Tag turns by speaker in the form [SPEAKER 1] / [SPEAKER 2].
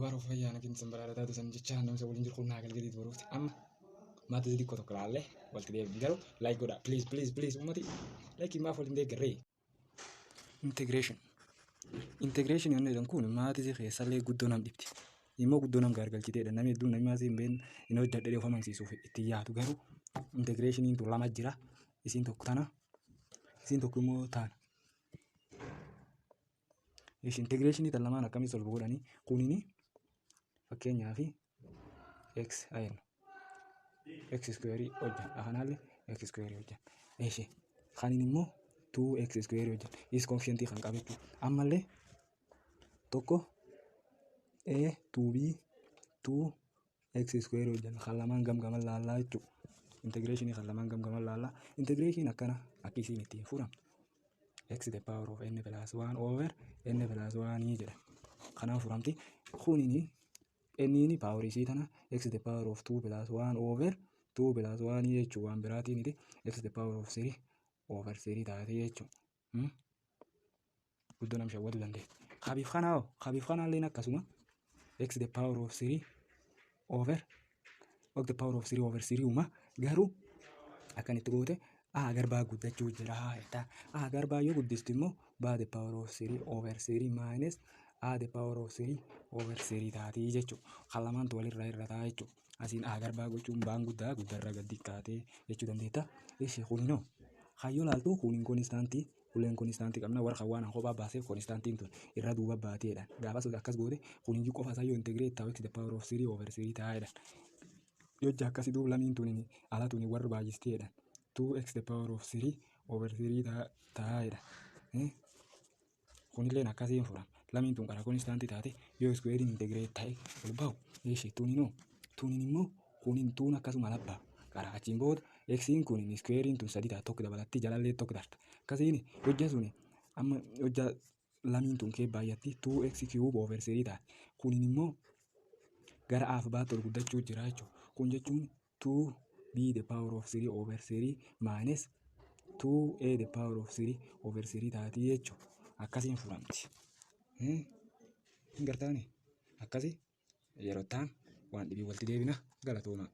[SPEAKER 1] Baruuf fayyaa nageenya san badhaadha taatu san jecha namni isa waliin jiru kun naa galgadiit baruufti. Amma maatii xixiqqoo tokko laallee walitti deebiin garuu like godhaa please please please ummati like maaf waliin deeggarree. Integration. Integration yoonni jedhan kun maatii keessallee guddoo nam dhibdi. Immoo guddoo nam gaargalchiteedha. Namni hedduun namni maatii hin beekne hin hojjedhe of amansiisuuf itti yaadu garuu integrationiin tun lama jira. Isiin tokko tana isiin tokko immoo taana. Ishi integreeshinii tan lamaan akkamii solve godhanii kunini fakkeenyaaf x ayennu x square hojjan akanaallee x square hojjan ishi kanin immoo 2x square hojjan is coefficient kan qabu jechuudha. Ammallee tokko a 2b 2 x square hojjan kan lamaan gamgaman laallaa jechuudha. Integreeshinii kan lamaan gamgaman laallaa. Integreeshinii akkana akka isiin ittiin furamtu x the power of n plus 1 over n plus 1 jedha. Kanaaf furamti. Kunini nni power isii tana x the power of 2 plus 1 over 2 plus 1 jechuu waan biraatiin miti x the power of 3 over 3 taatee jechuudha. Guddoo nam shawwaduu dandeenya. Kabiif kanaa hoo kabiif kanaalleen akkasuma x the power of 3 over x the power of 3 over 3 uma garuu akkan itti goote a garbaa guddachuu jira jetta. A garbaa yoo guddistu immoo b the power of 3 over 3 minus a the power of 3 over 3 taatii jechuudha. Kan lamaantu walirraa irra ta'a jechuudha. Asiin a garbaa gochuun baan guddaa guddarra gad xiqqaatee jechuu dandeetta. Ishi kuninoo kayyoo laaltu kuniin konistaantii uleen konistaantii qabna warra waan kophaa baaseef konistaantiin tun irra duuba baateedha. Gaafas akkas goote kuniyyuu qofa isaa yoo integrate ta'u x the power of 3 over 3 taa'edha. Hojja akkasii duub lamiin tun ala tun warra baay'isteedha. 2x the power of 3 over 3 taa'edha. Kunilleen akkasiin furama. Lamiin tun qara konistaantii taate yoo squarein integrate ta'e ol bahu ishee tuninoo tunin immoo kunin tuun akkasuma labbaa. Qara achiin booda xiin kun squarein tun sadi ta'a tokko dabalatti jalallee tokko darta. Akkasiin hojja suni amma hojja lamiin tun kee baay'atti 2x cube over 3 ta'a. Kunin immoo gara af baatti ol guddachuu jira jechuudha. Kun jechuun 2b the power of 3 over 3 minus 2a the power of 3 over 3 taati jechuudha. Akkasiin furamti. Hin gartaani? Akkasi yeroo ta'an waan dhibii walitti deebina galatooma.